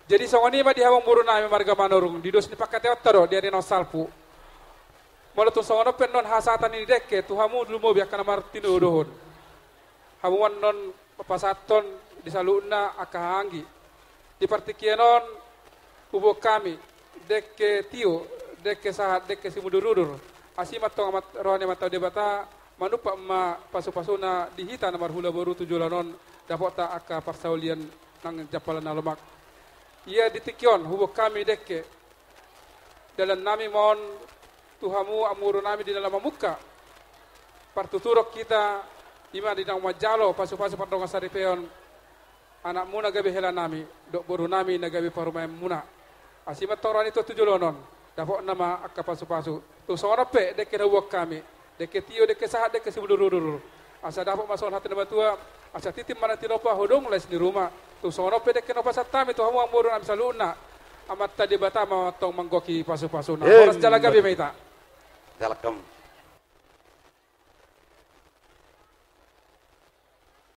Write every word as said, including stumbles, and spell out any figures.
Jadi songon i ma di hamu boru nami marga Manurung, di dos ni pangkataionta do di ari na salpu. Molo tung songon on pe annon hasahatan ni dengke tu hamu lumobi angka na martinodohon. Hamu annon pasahathon di saluhutna angka hahaanggi. Di partingkian on huboan hami dengke tio, dengke sahat, dengke simudurudur. Asi ma antong roha ni Amanta Debata, manumpak ma pasupasuna di hita na marhula boru tu joloan on, dapotta angka parsaulian nang jampalan na lomak. Ia di tingki on huboan hami dengke dalan nami ma on tu hamu amangboru nami di na laho mamungka partuturon hita, i ma di naung manjalo pasupasu pardongan saripeon anakmuna gabe hela nami dohot boru nami na gabe parumaenmuna. Asi ma antong roha ni Tuhan tu joloan on, dapotna ma angka pasupasu. Tung songon on pe dengke na huboan hami, dengke tio, dengke sahat, dengke simudurudur. Asa dapot ma songon hata ni natuatua, asa tintin ma na tinompa, hodong lais ni ruma. Tung songon on pe dengke na hupasahat hami tu hamu amangboru nami saluhutna, Amanta Debata ma antong manggohi pasupasuna. Horas jala gabe ma hita. Jalakan.